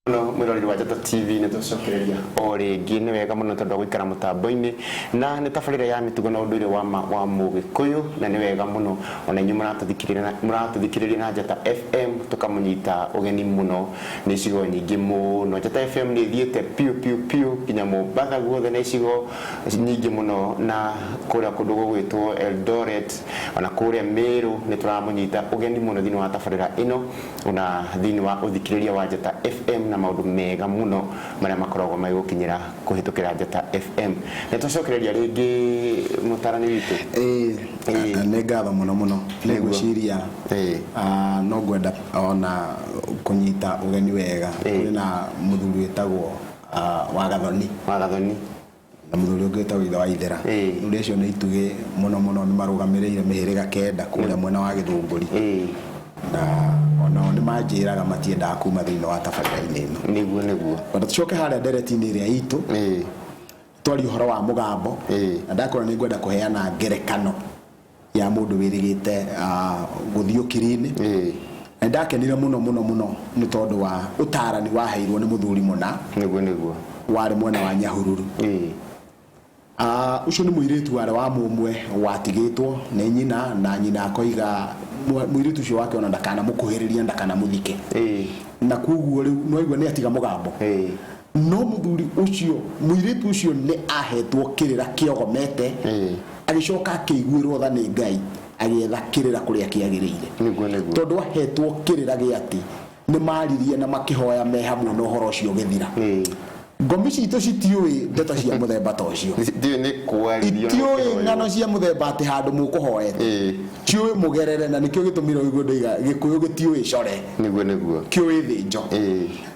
Mũno mwĩroreri wa Njata TV, nĩ tũcokereria o rĩngĩ. Nĩ wega mũno tondũ wa gũikara mũtambo-inĩ, na nĩ tabarĩra ya mĩtugo na ũndũire wa ma wa Mũgĩkũyũ, na nĩ wega mũno ona inyuĩ mũratũthikĩrĩria na Njata FM, tũkamũnyita ũgeni mũno nĩ icigo nyingĩ mũno. Njata FM nĩ ĩthiĩte piũ piũ piũ nginya Mombatha guothe na icigo nyingĩ mũno, na kũrĩa kũndũ gũgwĩtwo Eldoret, ona kũrĩa Meru, nĩ tũramũnyita ũgeni mũno thĩinĩ wa tabarĩra ĩno, ona thĩinĩ wa ũthikĩrĩria wa Njata FM na maũndũ mega mũno marĩa makoragwo magĩgũkinyĩra kũhĩtũkĩra Njata FM. Nĩ twacokereria rĩngĩ, mũtarani witũ. Ĩĩ, nĩ ngatho mũno mũno. Nĩ ngwĩciria no ngwenda ona kũnyita ũgeni wega. Kũrĩ na mũthuri wĩtagwo Wagathoni. Wagathoni. Na mũthuri ũngĩ wĩtagwo ithe wa Ithera. Athuri acio nĩ itugĩ mũno mũno, nĩ marũgamĩrĩire mĩhĩrĩga 9 kũrĩa mwena wa Gĩthũngũri. Na onao nĩ manjĩraga matiendaga kuma thĩinĩ wa tabarĩra-inĩ ĩno. Nĩguo nĩguo. Ona tũcoke harĩa ndereti-inĩ ĩrĩa itũ. Twarie ũhoro wa mũgambo. Na ndakwĩra nĩ ngwenda kũheana ngerekano ya mũndũ wĩrĩgĩte gũthiĩ ũkiri-inĩ. Na nĩndakenire mũno mũno mũno nĩ tondũ wa ũtarani waheirwo nĩ mũthuri mũna. Nĩguo nĩguo. Warĩ mwena wa Nyahururu. Ũcio nĩ mũirĩtu warĩ wa mũmwe watigĩtwo nĩ nyina, na nyina akoiga mũirĩtu ũcio wake ona ndakanamũkuhĩrĩrie, ndakanamũthike. Na koguo rĩu nĩwaigua nĩ atiga mũgambo. No mũthuri ũcio, mũirĩtu ũcio nĩ ahetwo kĩrĩra kĩogomete, agĩcoka akĩiguĩrwo tha nĩ Ngai, agĩetha kĩrĩra kũrĩa kĩagĩrĩire. Nĩguo nĩguo. Tondũ ahetwo kĩrĩra gĩa atĩ nĩ maririe na makĩhoya me hamwe na ũhoro ũcio ũgĩthira. Ngomi citũ citiũĩ ndeto cia mũthemba ta ũcio. Itiũĩ nĩ kwaririo na Itiũĩ gũkĩhoywo. ng'ano cia mũthemba atĩ handũ mũkũhoete. Tiũĩ mũgerere, na nĩkĩo gĩtũmire ũigue ndoiga Gĩkũyũ gĩtiũĩ core. Nĩguo nĩguo. Kĩũĩ thĩnjo.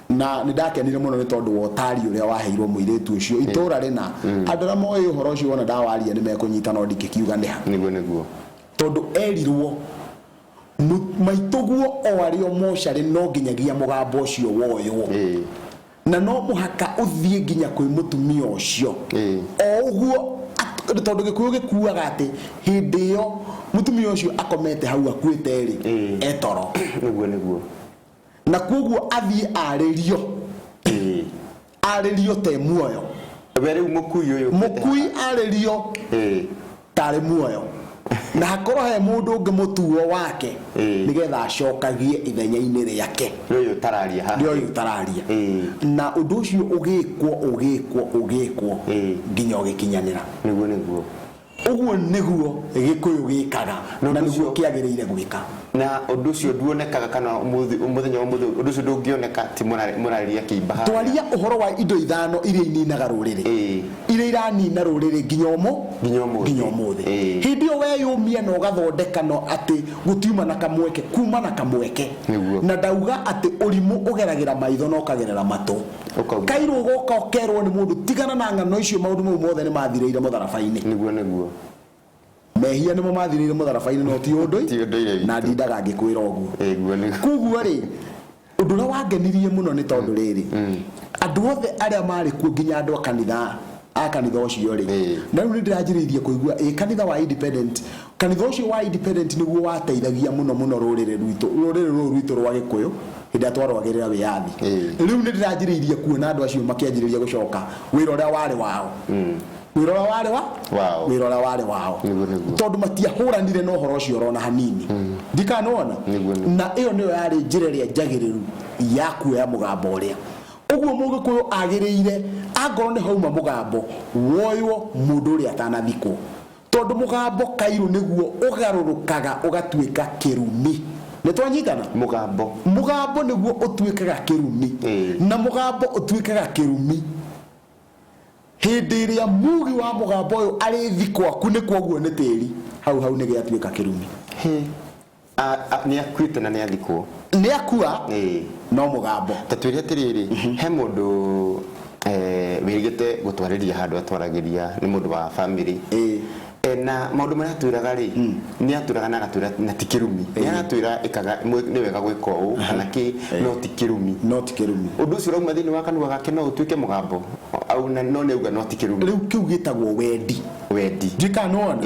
Na nĩ ndakenire mũno nĩ tondũ wa ũtari ũrĩa waheirwo mũirĩtu ũcio. Itũra rĩna andũ arĩa moĩ ũhoro ũcio wona ndawaria nĩ mekũnyita, no ndingĩkiuga nĩ ha. Nĩguo nĩguo. Tondũ erirwo maitũguo o arĩ o mocarĩ no nginyagia mũgambo ũcio woywo. Na no mũhaka ũthiĩ nginya kwĩ mũtumia ũcio. O ũguo, tondũ Gĩkũyũ gĩkuaga atĩ hĩndĩ ĩyo mũtumia ũcio akomete hau akuĩte rĩ, e toro. Nĩguo nĩguo. Na koguo athiĩ arĩrio. Arĩrio te muoyo. We rĩu mũkui ũyũ ũkuĩte. Mũkui arĩrio tarĩ muoyo. Na hakorwo he mũndũ ũngĩ mũtuo wake nĩgetha acokagie ithenya-inĩ rĩake. Rĩa ũyũ ũtararia haha. Rĩa ũyũ ũtararia. Na ũndũ ũcio ũgĩkwo, ũgĩkwo, ũgĩkwo nginya ũgĩkinyanĩra. Nĩguo nĩguo. Ũguo nĩguo Gĩkũyũ gĩkaga Na na ũndũ nĩguo ũcio kĩagĩrĩire gwĩka. Na ũndũ ũcio nduonekaga kana ũmũthĩ, mũthenya wa ũmũthĩ ũndũ ũcio ndũngĩoneka atĩ mũrarĩria kĩimba harĩa. Twaria ũhoro wa indo ithano iria ininaga rũrĩrĩ. Iria iranina rũrĩrĩ nginya ũmũ Nginya ũmũthĩ. Nginya ũmũthĩ. Hĩndĩ ĩyo weyũmia na ũgathondeka no atĩ gũtiuma na kamweke, kuma na kamweke. Nĩguo. Na ndauga atĩ ũrimũ ũgeragĩra maitho na ũkagerera matũ. Ũkauga. Kairũ ũgoka ũkerwo nĩ mũndũ tigana na ng'ano icio, maũndũ mau mothe nĩ mathirĩire mũtharaba-inĩ. Nĩguo nĩguo. Mehia nĩmo mathirĩire mũtharaba-inĩ no ti ũndũi Ti ũndũire witũ. Na ndindaga ngĩkwĩra ũguo. Nĩguo nĩguo. Koguo rĩ, ũndũ ũrĩa wangenirie mũno nĩ tondũ rĩrĩ, andũ othe arĩa marĩ kuo, nginya andũ a kanitha ũcio rĩ, na rĩu nĩ ndĩranjĩrĩirie kũigua ĩ kanitha wa Independent, kanitha ũcio wa Independent nĩguo wateithagia mũno mũno rũrĩrĩ rwitũ, rũrĩrĩ rũrũ rwitũ rwa Gĩkũyũ hĩndĩ ĩrĩa twarũagĩrĩra wĩyathi. Rĩu nĩ ndĩranjĩrĩirie kuona andũ acio makĩanjĩrĩria gũcoka wĩra ũrĩa warĩ wao, wĩra ũrĩa warĩ wa Wao. Wĩra ũrĩa warĩ wao. Nĩguo, nĩguo. Tondũ matiahũranire na ũhoro ũcio orona hanini, ndikanona. Nĩguo, nĩguo. Na ĩyo nĩyo yarĩ njĩra ĩrĩa njagĩrĩru ya kuoya mũgambo ũrĩa ũguo Mũgĩkũyũ agĩrĩire, angorwo nĩ hauma mũgambo woywo mũndũ ũrĩa atanathikwo, tondũ mũgambo kairũ nĩguo ũgarũrũkaga ũgatuĩka kĩrumi. Nĩ twanyitana? Mũgambo. Mũgambo nĩguo ũtuĩkaga kĩrumi. Na mũgambo ũtuĩkaga kĩrumi hĩndĩ ĩrĩa mugi wa mũgambo ũyũ arĩ thikwo akunĩkwo ũguo nĩ tĩri, hau hau nĩ gĩatuĩka kĩrumi. He. Nĩ akuĩte na nĩ athikwo. Nĩ akua. No mũgambo. Ta twĩre atĩrĩrĩ, he mũndũ wĩrĩgĩte gũtwarĩria handũ atwaragĩria, nĩ mũndũ wa family. Na maũndũ marĩa atwĩraga rĩ, nĩ atwĩraga na agatwĩra na ti kĩrumi. Nĩ aratwĩra ĩkaga nĩ wega gwĩka ũũ kana kĩ, no ti kĩrumi. No ti kĩrumi. Ũndũ ũcio ũrauma thĩinĩ wa kanua gake no ũtuĩke mũgambo? Au na no nĩ auga no ti kĩrumi. Rĩu kĩu gĩtagwo wendi. Wendi. Ndikanona.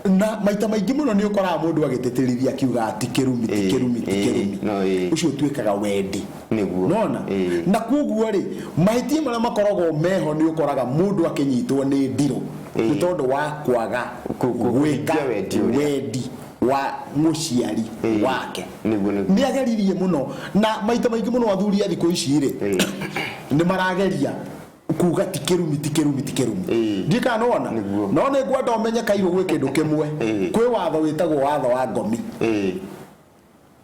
Na maita maingĩ mũno nĩ ũkoraga mũndũ agĩtĩtĩrithia akiuga ti kĩrumi, ti kĩrumi, ti kĩrumi. No, ĩĩ. Ũcio ũtuĩkaga wendi. Nĩguo. Nona. Na koguo rĩ, mahĩtia marĩa makoragwo meho nĩ ũkoraga mũndũ akĩnyitwo nĩ ndirũ nĩ tondũ wa kwaga gwĩka kũhingia wendi ũrĩa. Wendi wa mũciari wake. Nĩguo, nĩguo. Nĩ ageririe mũno, na maita maingĩ mũno athuri a thikũ ici rĩ, nĩ marageria kuga ti kĩrumi, ti kĩrumi, ti kĩrumi. Ndiĩ kana nĩwona. Nĩguo. No nĩ ngwenda ũmenye kairũ gwĩ kĩndũ kĩmwe. Kwĩ watho wĩtagwo watho wa ngomi.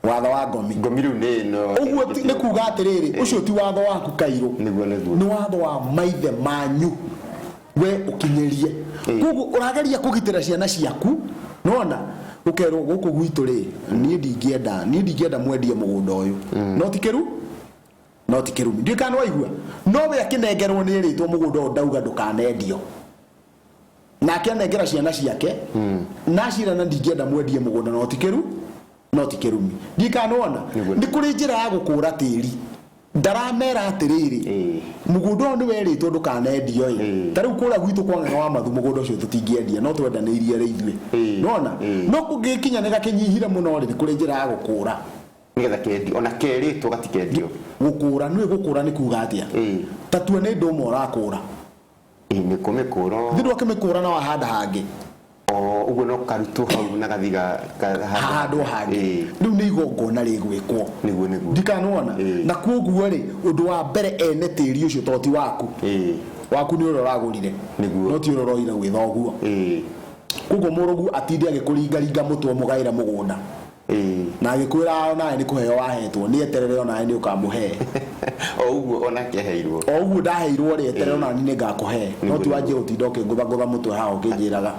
Watho wa ngomi. Ngomi rĩu nĩ ĩno. Ũguo nĩ kuga atĩrĩrĩ, ũcio ti watho waku kairũ. Nĩguo, nĩguo. Nĩ watho wa maithe manyu we ũkinyĩrie. Koguo ũrageria kũgitĩra ciana ciaku, nĩwona ũkerwo gũkũ gwitũ rĩ, niĩ ndingĩenda mwendie mũgũnda ũyũ, no ti kĩru, no ti kĩrumi. Ndiũĩ kana nĩwaigua. No we akĩnengerwo nĩ ĩrĩtwo mũgũnda ũyũ ndauga ndũkanendio, nake anengera ciana ciake na acirana ndingĩenda mwendie mũgũnda, no ti kĩru, no ti kĩrumi. Ndiũĩ kana nĩwona. Nĩguo. Nĩ kũrĩ njĩra ya gũkũra tĩri, ndaramera atĩrĩrĩ, mũgũnda ũyũ nĩ werĩtwo ndũkanendio ĩ. Ta rĩu kũrĩa gwitũ kwa Ng'ang'a wa Mathu, mũgũnda ũcio tũtingĩendia, no twendanĩirie rĩ ithuĩ. Nĩwona? No kũngĩkinya nĩ gakĩnyihire mũno rĩ, nĩ kũrĩ njĩra ya gũkũra. Nĩgetha kendio, ona kerĩtwo gatikendio. Gũkũra nĩwe, gũkũra nĩ kuga atĩa? Ta tua nĩ ndũma ũrakũra. Ĩĩ, nĩ kũmĩkũra. Thĩ ndwakĩmĩkũra na wahanda hangĩ. O ũguo no karutwo hau na gathiga hahandwo hangĩ. Rĩu nĩ igongona rĩgwĩkwo. Nĩguo, nĩguo. Ndikanona. Na koguo rĩ, ũndũ wa mbere, ene tĩri ũcio to ti waku. Waku nĩ ũrĩa ũragũrire. Nĩguo. No ti ũrĩa ũroire gwĩ thoguo. Koguo mũrũgu atinde agĩkũringaringa mũtwe mũgaĩre mũgũnda na agĩkwĩra onawe nĩ kũheo wahetwo, nĩ eterere onawe nĩ ũkamũhe. O ũguo onake aheirwo. O ũguo ndaheirwo rĩ, eterere onani nĩ ngakũhe, no ti wanjie gũtinda ũkĩngũthangũtha mũtwe haha ũkĩnjĩraga.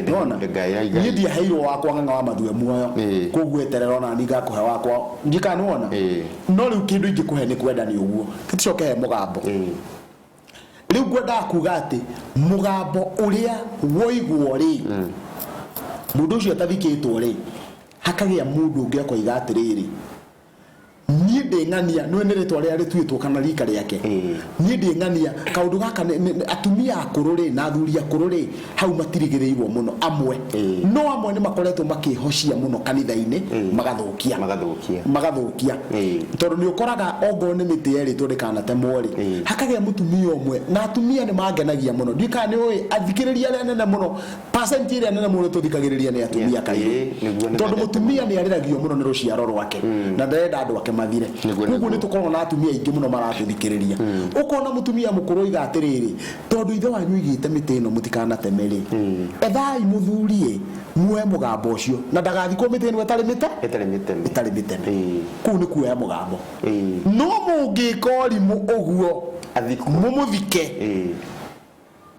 Nona. Ngai Ngai. Niĩ ndiaheirwo wakwa Ng'ang'a wa Mathue muoyo. Koguo eterera onani ngakũhe wakwa. Ndikana nĩwona. No rĩu kĩndũ ingĩkũhe nĩ kwenda nĩ ũguo tũticoke he mũgambo. Rĩu ngwendaga kuga atĩ mũgambo ũrĩa woigwo rĩ, mũndũ ũcio atathikĩtwo rĩ, hakagĩa mũndũ ũngĩ akoiga atĩrĩrĩ, niĩ ndĩ ng'ania, nĩwe nĩ rĩtwa rĩrĩa rĩtuĩtwo kana rika rĩake. Niĩ ndĩ ng'ania kaũndũ gaka atumia akũrũ rĩ na athuri akũrũ rĩ, hau matirigĩrĩirwo mũno amwe. No amwe nĩ makoretwo makĩhocia mũno kanitha-inĩ, magathũkia. Magathũkia. Magathũkia. Tondũ nĩ ũkoraga ongorwo nĩ mĩtĩ yerĩtwo ndĩkanatemwo rĩ, hakagĩa mũtumia ũmwe, na atumia nĩ mangenagia mũno. Ndiũĩ kana nĩ ũĩ athikĩrĩria arĩa anene mũno, percent ĩrĩa nene mũno tũthikagĩrĩria nĩ atumia kairũ. Nĩguo nĩ tondũ mendete. Mũtumia nĩ arĩragio mũno nĩ rũciaro rwake na ndarenda andũ ake mathire. Nĩguo, Koguo nĩguo. nĩ tũkoragwo na atumia aingĩ mũno maratũthikĩrĩria. Ũkona mũtumia mũkũrũ oiga atĩrĩrĩ, tondũ ithe wanyu oigĩte mĩtĩ ĩno mũtikanateme rĩ, ethai mũthuriĩ muoe mũgambo ũcio na ndagathikwo mĩtĩ ĩno ĩtarĩ mĩte ĩtarĩ mĩteme. Ĩtarĩ mĩteme. Kũu nĩ kuoya mũgambo. No mũngĩka ũrimũ ũguo, Athikwo. Mũmũthike,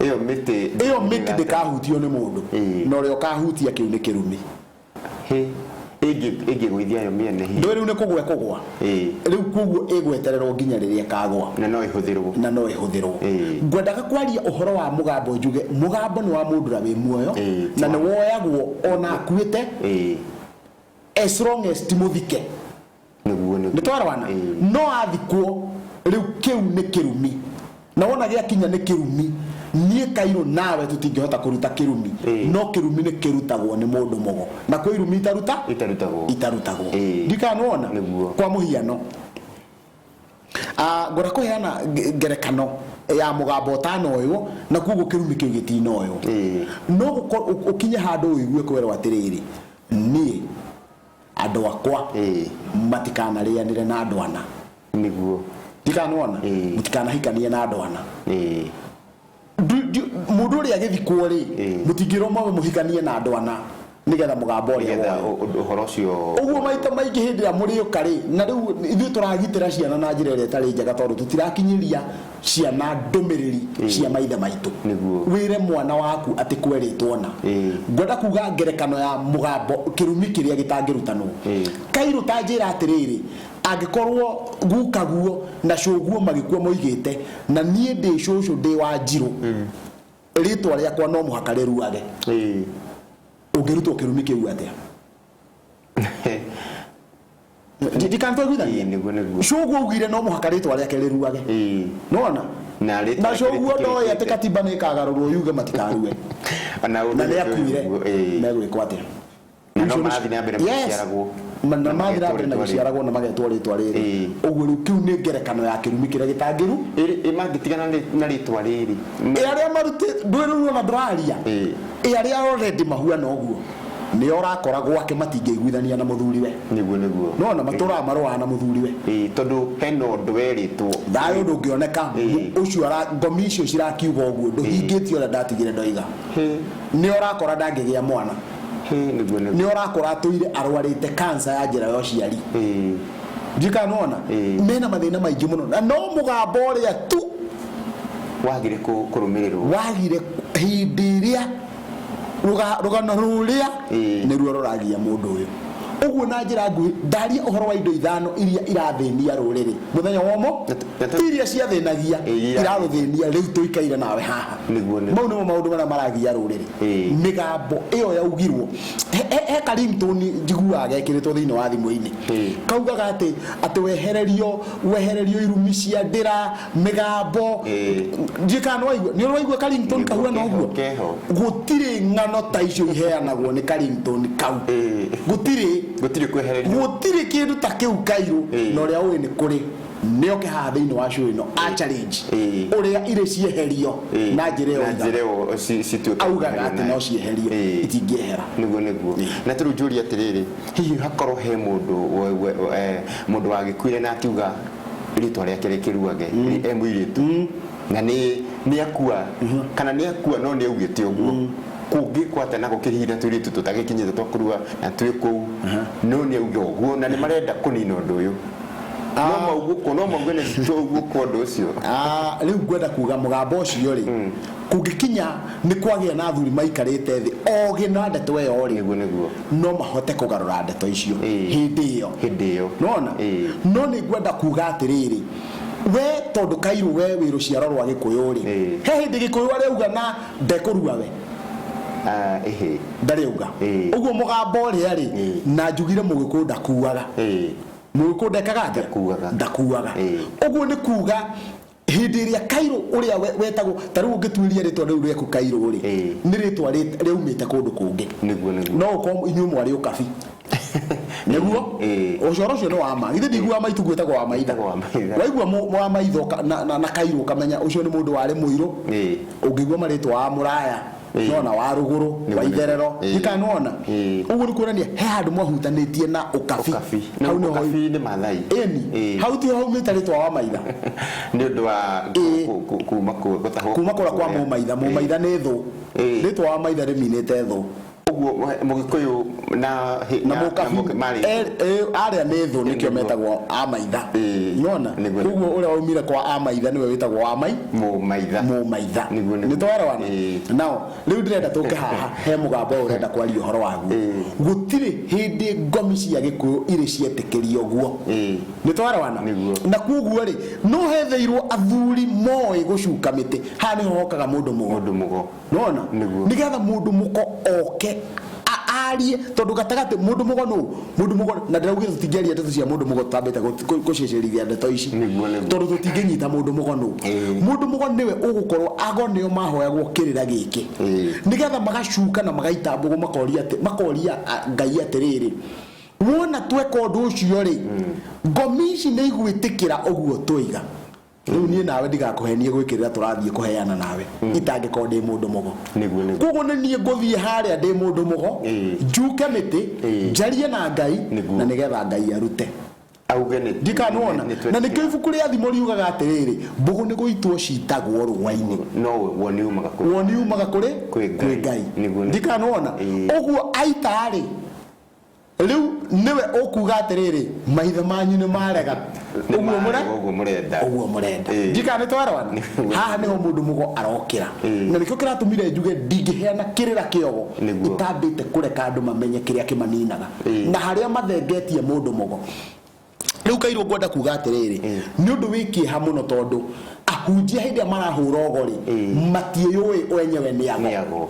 Ĩyo mĩtĩ ĩyo mĩtĩ ndĩkahutio nĩ mũndũ. Na ũrĩa ũkahutia, kĩu nĩ kĩrumi. Hĩ, ĩngĩgũithia yo mĩene hihi. Ndũĩ rĩu nĩ kũgwa kũgwa. Rĩu koguo ĩgwetererwo nginya rĩrĩa ĩkagwa. Na no ĩhũthĩrwo. Na no ĩhũthĩrwo. Ngwendaga kwaria ũhoro wa mũgambo, njuge mũgambo nĩ wa mũndũ ũrĩa wĩ muoyo na nĩ woyagwo ona akuĩte, as long as ti mũthike. Nĩguo, nĩguo. Nĩ twarwana. No athikwo rĩu, kĩu nĩ kĩrumi, na wona gĩakinya nĩ kĩrumi, niĩ kairũ nawe tũtingĩhota kũruta kĩrumi. No kĩrumi nĩ kĩrutagwo nĩ mũndũ mũgo, na kwĩ irumi itaruta Itarutagwo. Itarutagwo. Ndikana nĩwona. Nĩguo. Kwa mũhiano, ngwenda kũheana ngerekano ya mũgambo ũtanoywo, na koguo kĩrumi kĩu gĩtinoywo. No ũkinye handũ ũigue kwĩrwo atĩrĩrĩ, niĩ andũ akwa matikanarĩanĩre na andũ ana. Ndikanona. Mũtikanahikanie na andũ ana. Mũndũ ũrĩa agĩthikwo rĩ, mũtingĩrwo mawe mũhikanie na andũ ana nĩgetha mũgambo ũrĩa nĩgetha woywo. Ũhoro ũcio. Ũguo maita maingĩ hĩndĩ ĩrĩa mũrĩũka rĩ, na rĩu ithuĩ tũragitĩra ciana na njĩra ĩrĩa ĩtarĩ njega, tondũ tũtirakinyĩria ciana ndũmĩrĩri cia maithe maitũ. Wĩre mwana waku atĩ kwerĩtwo na ngwenda kuga ngerekano ya mũgambo, kĩrumi kĩrĩa gĩtangĩrutanwo. Kairũ ta njĩra atĩrĩrĩ, angĩkorwo gukaguo na cũguo magĩkua moigĩte na niĩ ndĩ cũcũ, ndĩ wa njirũ, rĩtwa rĩakwa no mũhaka rĩruage, ũngĩrutwo kĩrumi kĩu atĩa? Ndikantwaiguithania. Nĩguo, nĩguo. Cũguo augire no mũhaka rĩtwa rĩake rĩruage. Nona. Na rĩtwa Na rĩake ũguo ndoĩ atĩ rĩtikĩrĩkĩte. Katiba nĩ ĩkagarũrwo yuge matikarue. Na ũndũ Na nĩ ũcio akuire. ũguo, ĩĩ. Megwĩkwo atĩa? Na no marathiĩ na mbere Yes. magĩciaragwo. Na mathiĩ na mbere na magetwo rĩtwa rĩrĩ. gũciaragwo na magetwo rĩtwa rĩrĩ. Ĩĩ. Ũguo rĩu kĩu nĩ ngerekano ya kĩrumi kĩrĩa gĩtangĩru. Ĩ mangĩtigana na rĩtwa rĩrĩ. Ĩ arĩa marutĩ ndũĩ rĩu ona ndũraria. Ĩĩ. Ĩ arĩa already mahuana ũguo nĩo ũrakora gwake matingĩiguithania na mũthuriwe. Nĩguo nĩguo. Nona matũraga marũaga na mũthuriwe. Ĩĩ, tondũ hena ũndũ werĩtwo. Thayũ ndũngĩoneka. Ĩĩ. Ũcio ngomi icio cirakiuga ũguo ndũhingĩtie ũrĩa ndatigire ndoiga. Hĩ, Nĩ ũrakora ndangĩgĩa mwana. hĩ, nĩguo nĩguo. Nĩ ũrakora atũire arwarĩte kansa ya njĩra ya ũciari. Ĩĩ. Njikana nona Ĩĩ. mena mathĩna maingĩ mũno na no mũgambo ũrĩa tu Wagire kũrũmĩrĩrwo. Wagire hĩndĩ ĩrĩa rũgano rũrĩa Ĩĩ. nĩruo rũragia mũndũ ũyũ. Ũguo na njĩra nguhĩ ndaria ũhoro wa indo ithano iria irathĩnia rũrĩrĩ mũthenya wa ũmũ, ti iria ciathĩnagia, Ĩĩ, irarũthĩnia rĩu tũikaire nawe haha. Nĩguo, nĩguo. Mau nĩmo maũndũ marĩa maragia rũrĩrĩ. Ĩĩ. Mĩgambo ĩyo yaugirwo he ka ringtone njiguaga gekĩrĩtwo thĩinĩ wa thimũ-inĩ. Ĩĩ. Kaugaga atĩ wehererio irumi cia ndĩra mĩgambo. Ĩĩ. Ndiũĩ kana nĩwaigua, nĩ ũraigua ka ringtone Nĩguo, kahuana keho, ũguo? Keho. Gũtirĩ ng'ano ta icio iheanagwo nĩ ka ringtone kau. Ĩĩ. Gũtirĩ. Gũtirĩ kwehererio. Gũtirĩ kĩndũ ta kĩu kairũ. Ĩĩ. Na ũrĩa ũĩ nĩ kũrĩ nĩoke haha thĩinĩ wa show ĩno a challenge Ĩĩ. ũrĩa irĩ cieherio Ĩĩ. na njĩra ĩyo Na njĩra ĩyo cituĩke augaga atĩ nayo. no cieherio, Ĩĩ. itingĩehera. Nĩguo nĩguo. Ĩĩ. Na tũrĩu njũria atĩrĩrĩ, hihi hakorwo he mũndũ mũndũ wagĩkuire na akiuga rĩtwa rĩake rĩkĩruage e mũirĩtu na nĩ akua kana nĩ akua no nĩ augĩte ũguo, kũngĩkwo atĩa na gũkĩrĩ na tũirĩtu tũtagĩkinyĩte twa kũrua na twĩ kũu no nĩ auga ũguo na nĩ marenda kũnina ũndũ ũyũ, no maugũkwo no mauge nĩ tũugũkwo ũndũ ũcio? Ah, rĩu ngwenda kuga mũgambo ũcio rĩ, kũngĩkinya nĩ kwagĩa na athuri maikarĩte thĩ ogĩ na ndeto ĩyo rĩ, Nĩguo nĩguo. no mahote kũgarũra ndeto icio Ĩĩ. hĩndĩ ĩyo. Hĩndĩ ĩyo. Nona Ĩĩ. no nĩ ngwenda kuga atĩrĩrĩ, we tondũ kairũ we wĩ rũciaro rwa gĩkũyũ rĩ, Ĩĩ. he hĩndĩ gĩkũyũ arĩauga na ndekũrua we? Ah, ĩhĩ. Ndarĩauga. Ĩĩ. Ũguo mũgambo ũrĩa rĩ, Ĩĩ. na njugire mũgĩkũyũ ndakuaga. Ĩĩ. Mũgĩkũyũ ndekaga atĩa? Ndakuaga. Ndakuaga. Ĩĩ. Ũguo nĩ kuga hĩndĩ ĩrĩa kairũ ũrĩa wetagwo ta rĩu ũngĩtuĩria rĩtwa rĩu rĩaku kairũ rĩ, Ĩĩ. nĩ rĩtwa rĩaumĩte kũndũ kũngĩ. Nĩguo nĩguo. No ũkorwo inyuĩ mwarĩ ũkabi nĩguo. Ĩĩ. Ũcoro ũcio nĩ wa ma, githĩ ndiguaga maitu gwĩtagwo wa maitha? Gwĩtagwo wa maitha. Waigua wa maitho na kairũ ũkamenya ũcio nĩ mũndũ warĩ mũirũ. Ĩĩ. Ũngĩigua marĩtwa wa mũraya, Ĩĩ. nona wa rũgũrũ, Nĩguo, wa nĩguo. itherero, Ĩĩ. ndikanona. Ĩĩ. Ũguo nĩ kuonania he handũ mwahutanĩtie na ũkabi. Ũkabi. Na Hau nĩho ũkabi nĩ Maathai. Ĩni. Ĩĩ. Hau tiho haumĩte rĩtwa wa maitha? Nĩ ũndũ wa Ĩĩ. kuma gũtahwo. Kuma kũrĩa kwa kũrĩa. mũmaitha. Ĩĩ. Mũmaitha nĩ thũ. Ĩĩ. Rĩtwa wa maitha rĩminĩte thũ. Ũguo mũgĩkũyũ na Na mũkabi mũkabi marĩ arĩa nĩ thũ, nĩkĩo Nĩguo. metagwo amaitha. Ĩĩ. Nona Nĩguo. koguo ũrĩa waumire kwa amaitha nĩwe wĩtagwo wa mai mũmaitha. Mũmaitha. Nĩguo, nĩguo. Nĩ twarewana? Ĩĩ. Nao rĩu ndĩrenda tũke haha he mũgambo ũyũ ũrenda kwaria ũhoro waguo. Ĩĩ. Gũtirĩ hĩndĩ ngomi cia gĩkũyũ irĩ cietĩkĩrio ũguo. Ĩĩ. Nĩ twarewana? Nĩguo. Na koguo rĩ, no hetheirwo athuri moĩ gũcuka mĩtĩ. Haha nĩho hokaga mũndũ mũgo. Mũndũ mũgo. Nona Nĩguo. nĩgetha mũndũ mũko oke arie, tondũ gatagatĩ mũndũ mũgo nũ mũndũ mũgo, na ndĩraugire tũtingĩaria ndeto cia mũndũ mũgo tũtambĩte gũceceria ndeto ici. Nĩguo, nĩguo. Tondũ tũtingĩnyita mũndũ mũgo nũ. Ĩĩ. Mũndũ mũgo nĩwe ũgũkorwo ago nĩo mahoyagwo kĩrĩra gĩkĩ, Ĩĩ. nĩgetha magacuka na magaita mbũgũ, makoria atĩ makoria Ngai atĩrĩrĩ, wona tweka ũndũ ũcio rĩ, ngomi ici nĩ igwĩtĩkĩra ũguo tũiga? Rĩu niĩ nawe ndigakũhenie gwĩkĩrĩra tũrathiĩ kũheana nawe itangĩkorwo ndĩ mũndũ mũgo. Nĩguo, nĩguo. Koguo nĩ niĩ ngũthiĩ harĩa ndĩ mũndũ mũgo, Ĩĩ. njuke mĩtĩ, Ĩĩ. njarie na Ngai, Nĩguo. na nĩgetha Ngai arute. Auge nĩ Ndikanuona. nĩ Na nĩkĩo ibuku rĩa Thimo riugaga atĩrĩrĩ, mbũgũ nĩ gũitwo citagwo rũa-inĩ, No woni umaga kũrĩ woni umaga kũrĩ Kwĩ Ngai. kwĩ Ngai. Nĩguo, nĩguo. Ndikanuona. Ĩĩ. Ũguo aita-rĩ, rĩu nĩwe ũkuga atĩrĩrĩ, maithe manyu nĩ marega Nĩ ũguo mũre marega ũguo mũrenda. Ũguo mũrenda. Ĩĩ. Ndikana nĩ twarwana? Nĩguo. Haha nĩho mũndũ mũgo arokĩra. Ĩĩ. Na nĩkĩo kĩratũmire njuge ndingĩheana kĩrĩra kĩogo Nĩguo. itambĩte kũreka andũ mamenye kĩrĩa kĩmaninaga Ĩĩ. na harĩa mathengetie mũndũ mũgo. Rĩu kairwo ngwenda kuga atĩrĩrĩ, nĩ ũndũ wĩ kĩeha mũno tondũ ahunjia hĩndĩ ĩrĩa marahũra ũgo-rĩ, Ĩĩ. matiĩyũĩ wenyewe nĩ ago. Nĩ ago.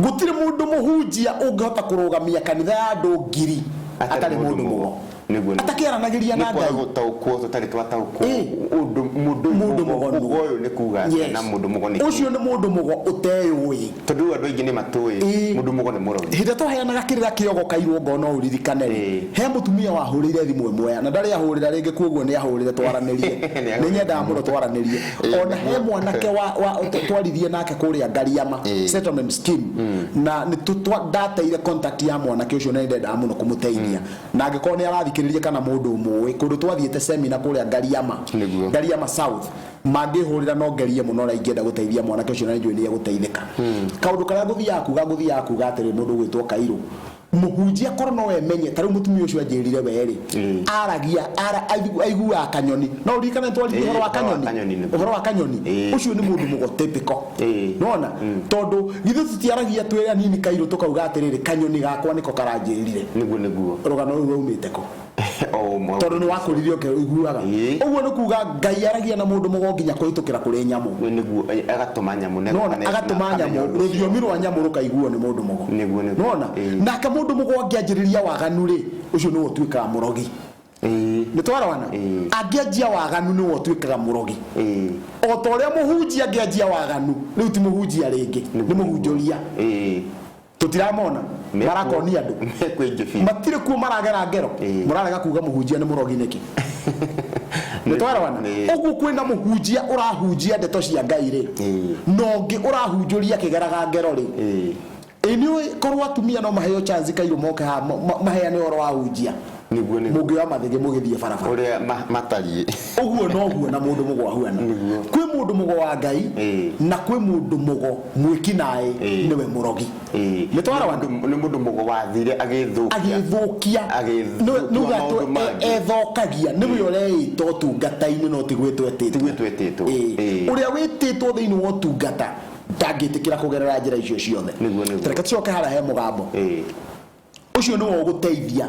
Gũtirĩ mũndũ mũhunjia ũngĩhota kũrũgamia kanitha ya andũ ngiri atarĩ mũndũ mũgo, Nĩguo, nĩguo. atakĩaranagĩria na Nĩ kwaga Ngai. gũtaũkwo tũtarĩ twataũkwo Ĩĩ. ũndũ mũndũ ũyũ. Mũndũ mũgo nũ? Mũgo ũyũ nĩ kuga atĩa Yes. na mũndũ mũgo nĩ Ũcio nĩ mũndũ mũgo ũteyũĩ. Tondũ rĩu andũ aingĩ nĩ matũĩ mũndũ mũgo nĩ mũrogi. Hĩndĩ ĩrĩa twaheanaga kĩrĩra kĩogo kairwo ngo no ũririkane rĩ, he mũtumia wahũrĩire thimũ ĩmwe na ndarĩ ahũrĩra rĩngĩ, kuoguo nĩ ahũrĩre twaranĩrie. Nĩ Nĩ nyendaga mũno twaranĩrie. Ona he mwanake wa twaririe nake kũrĩa Ngariama settlement scheme, na nĩ ndateire contact ya mwanake ũcio na nĩ ndendaga mũno kũmũteithia, na angĩkorwo nĩ arathikĩrĩria kana mũndũ ũmũĩ kũndũ twathiĩte seminar kũrĩa Ngariama, Ngariama South, mangĩhũrĩra no ngerie mũno ũrĩa ingĩenda gũteithia mwanake ũcio, na nĩ njũĩ nĩ egũteithĩka. Kaũndũ karĩa ngũthiaga kuga atĩrĩ, mũndũ ũgwĩtwo Kairũ mũhunjia korwo no emenye ta rĩu mũtumia ũcio anjĩrire werĩ aragia aiguaga kanyoni, no ũririkane twaririe ũhoro wa Ũhoro wa kanyoni. Kanyoni nĩguo. Ũhoro wa kanyoni. Ũcio nĩ mũndũ mũgo typical. Nona tondũ githĩ tũtiaragia twĩ anini Kairũ tũkauga atĩrĩrĩ, kanyoni gakwa nĩko karanjĩrire. Nĩguo nĩguo. Rũgano rũu rwaumĩte kũ? O ũmwe. Tondũ nĩ wakũrire ũkĩiguaga. Ũguo nĩ kuga Ngai aragia na mũndũ mũgo nginya kũhĩtũkĩra kũrĩ nyamũ. Nĩguo, agatũma nyamũ na Nona agatũma akamenya nyamũ, ũndũ ũcio. Rũthiomi rwa nyamũ rũkaiguo nĩ mũndũ mũgo. Nĩguo, nĩguo. Nona nake mũndũ mũgo angĩanjĩrĩria waganu rĩ, ũcio nĩwe ũtuĩkaga mũrogi. Nĩ twarawana? Angĩanjia waganu nĩwe ũtuĩkaga mũrogi. O ta ũrĩa mũhunjia angĩanjia waganu, rĩu ti mũhunjia rĩngĩ, nĩ mũhunjũria. Tũtiramona marakonia andũ. Mekuo aingĩ biũ. Matirĩ kuo maragera ngero. Mũrarega kuga mũhunjia nĩ mũrogi nĩkĩ? Nĩ twarawana? Ũguo kwĩna mũhunjia ũrahunjia ndeto cia Ngai rĩ, na ũngĩ ũrahunjũria akĩgeraga ngero rĩ. Ĩ nĩ ũĩ korwo atumia no maheo chance Kairũ moke haha maheane ũhoro wa hunjia, Nĩguo nĩguo. Mũngĩoya mathĩgĩ mũgĩthiĩ barabara. Ũrĩa matariĩ. Ũguo noguo na mũndũ mũgo ahuana. Kwĩ mũndũ mũgo wa Ngai na kwĩ mũndũ mũgo mwĩkinaĩ, nĩwe mũrogi. Nĩ twarawana? Nĩ mũndũ mũgo wathire agĩthũkia. Agĩthũkia. Agĩthũkia Nĩuga maũndũ mangĩ. Ethokagia nĩwe ũreĩta ũtungata-inĩ, no ti gwĩtwo etĩtwo. Ti gwĩtwo etĩtwo. Ũrĩa wĩtĩtwo thĩinĩ wa ũtungata ndangĩtĩkĩra kũgerera njĩra icio ciothe. Nĩguo, nĩguo. Reke tũcoke harĩa he mũgambo. Ũcio nĩwe ũgũteithia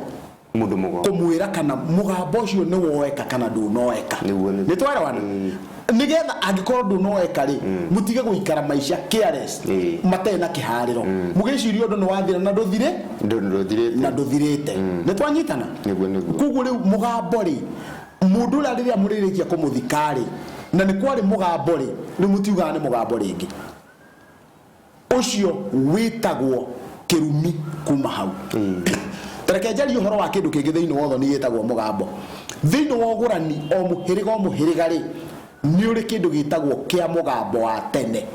Mũndũ mũgo. Kũmwĩra kana mũgambo ũcio nĩ woeka kana ndũnoeka. Nĩguo, nĩguo. Nĩ twarawana? Nĩgetha angĩkorwo ndũnoeka rĩ, mũtige gũikara maica careless, matarĩ na kĩharĩro, mũgĩciria ũndũ nĩ wathira na ndũthire. Ndũthirĩte. Na ndũthirĩte. Nĩ twanyitana? Nĩguo nĩguo. Koguo rĩu mũgambo rĩ, mũndũ ũrĩa rĩrĩa mũrĩrĩkia kũmũthika rĩ, na nĩ kwarĩ mũgambo rĩ, rĩu mũtiugaga nĩ mũgambo rĩngĩ, ũcio wĩtagwo kĩrumi kuma hau. Tareke njarie ũhoro wa kĩndũ kĩngĩ thĩinĩ wa ũthoni gĩtagwo mũgambo. Thĩinĩ wa ũgũrani, o mũhĩrĩga o mũhĩrĩga rĩ, nĩ ũrĩ kĩndũ gĩtagwo kĩa mũgambo wa tene,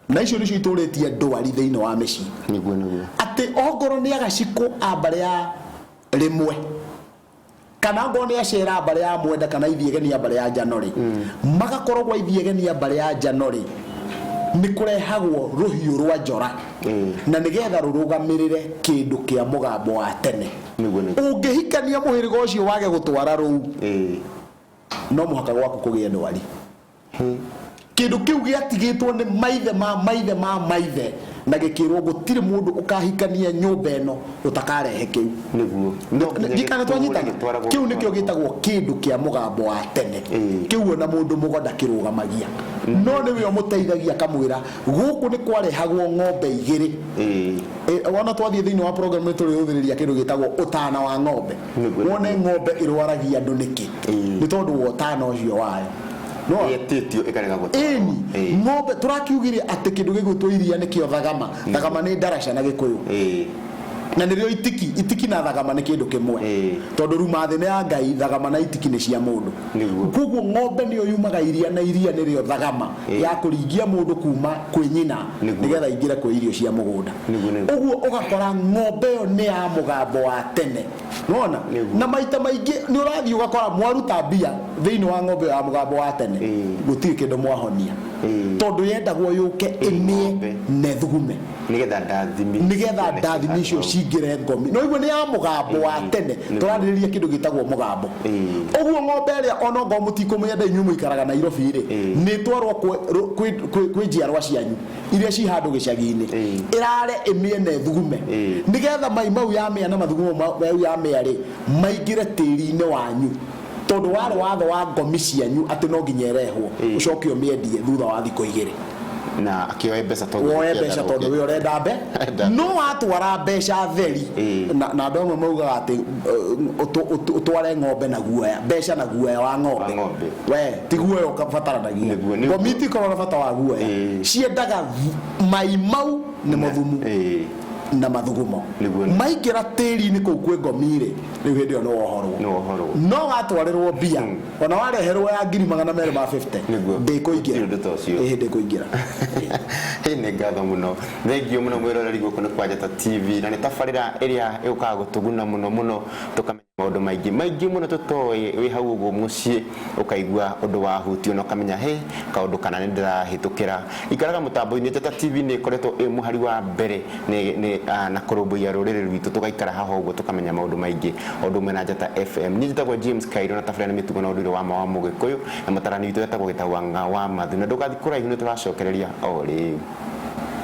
na icio nĩcio itũrĩtie ndwari thĩinĩ wa mĩciĩ. Nĩguo nĩguo. Atĩ ongorwo nĩ agacikũ a mbarĩ ya rĩmwe, kana ngorwo nĩ acera a mbarĩ ya Mwenda, kana ithiegeni a mbarĩ ya Njano rĩ, magakorwo gwa ithiegeni a mbarĩ ya Njano rĩ, nĩ kũrehagwo rũhiũ rwa njora, na nĩgetha rũrũgamĩrĩre kĩndũ kĩa mũgambo wa tene. Nĩguo nĩguo. Ũngĩhikania mũhĩrĩga ũcio wage gũtwara rũu, no mũhaka gwaku kũgĩe ndwari. Kĩndũ kĩu gĩatigĩtwo nĩ maithe ma maithe ma maithe, na gĩkĩrwo gũtirĩ mũndũ ũkahikania nyũmba ĩno ũtakarehe kĩu. Nĩguo. No nginya Ndikana gĩtũũre twanyitana? gĩtwaragwo. Kĩu nĩkĩo gĩtagwo kĩndũ kĩa mũgambo wa tene. Kĩu ona mũndũ mũgo ndakĩrũgamagia, no nĩwe ũmũteithagia akamwĩra gũkũ nĩ kwarehagwo ng'ombe igĩrĩ. Wona twathiĩ thĩinĩ wa program nĩ tũrĩhũthĩrĩria kĩndũ gĩtagwo ũtana wa ng'ombe. Wone ng'ombe ĩrwaragia andũ nĩkĩ? Nĩ tondũ wa ũtana ũcio wayo. No Ĩtĩtio ĩkarega gũtwarwo. Ĩni. Ng'ombe tũrakiugire atĩ kĩndũ gĩgwĩtwo iria nĩkĩo thagama. Thagama nĩ ndaraca na Gĩkũyũ, na nĩrĩo itiki. Itiki na thagama nĩ kĩndũ kĩmwe, tondũ ruma thĩ nĩ ya Ngai, thagama na itiki nĩ cia mũndũ. Koguo ng'ombe nĩyo yumaga iria, na iria nĩrĩo thagama ya kũringia mũndũ kuma kwĩ nyina, nĩgetha ingĩre kwĩ irio cia mũgũnda. Nĩguo, nĩguo. Ũguo ũgakora ng'ombe ĩyo nĩ ya mũgambo wa tene, nona na maita maingĩ nĩ ũrathiĩ ũgakora mwaruta mbia thĩinĩ wa ng'ombe ĩyo ya mũgambo wa tene, gũtirĩ kĩndũ mwahonia, tondũ yendagwo yũke ĩmĩe Ng'ombe. na ĩthugume, Nĩgetha ndathimi nigetha ndathimi icio cingĩre ngomi. No iguo nĩ ya mũgambo wa tene. Tũrarĩrĩria kĩndũ gĩtagwo mũgambo. Ũguo ng'ombe ĩrĩa ona ongorwo mũtikũmĩenda inyuĩ mũikaraga Nairobi rĩ, nĩ ĩtwarwo kwĩ njiarwa cianyu iria ci handũ gĩcagi-inĩ, ĩrare ĩmĩe na ĩthugume, nĩgetha mai mau yamĩa na mathugumo mau yamĩa rĩ, maingĩre tĩri-inĩ wanyu, tondũ warĩ watho wa ngomi cianyu atĩ no nginya ĩrehwo, ũcoke ũmĩendie thutha wa thikũ 2. Na akĩoe mbeca tondũ Woe ũkĩenda mbeca tondũ rũkĩ. we ũrenda mbe Enda. No watwara mbeca theri, na andũ amwe maugaga atĩ ũtware ng'ombe na guoya, mbeca na guoya wa ng'ombe. Wa ng'ombe. We ti guoya ũbataranagia. Nĩguo. Ngomi itikoragwo na bata wa guoya. Ciendaga mai mau nĩmo thumu na mathugumo. Maingĩra tĩri-inĩ kũu kwĩ ngomi-rĩ, rĩu hĩndĩ ĩyo nĩ wohorwo. Nĩ wohorwo. No watwarĩrwo mbia, ona wareherwo ya 250,000, ndĩkũingĩra. Gũtirĩ ũndũ ta ũcio. Ĩĩ, ndĩkũingĩra. Hĩ, nĩ ngatho mũno, thengio mũno mwĩroreri. Gũkũ nĩ kwa Njata TV na nĩ tabarĩra ĩrĩa ĩũkaga gũtũguna mũno mũno, tũkamenya maũndũ maingĩ maingĩ mũno tũtoĩ. Wĩ hau ũguo mũciĩ ũkaigua ũndũ wahutio na ũkamenya he kaũndũ kana nĩ ndĩrahĩtũkĩra. Ikaraga mũtambo-inĩ. Njata TV nĩ ĩkoretwo ĩ mũhari wa mbere na kũrũmbũiya rũrĩrĩ rwitũ, tũgaikara haha ũguo tũkamenya maũndũ maingĩ, o ũndũ ũmwe na Njata FM. Niĩ njĩtagwo James Kairo na tabarĩra nĩ mĩtugo na ũndũire wa ma wa Mũgĩkũyũ, na mũtarani witũ etagwo Gĩtau wa Ng'a wa Mathu. Na ndũgathiĩ kũraihu, nĩ tũracokereria o rĩu.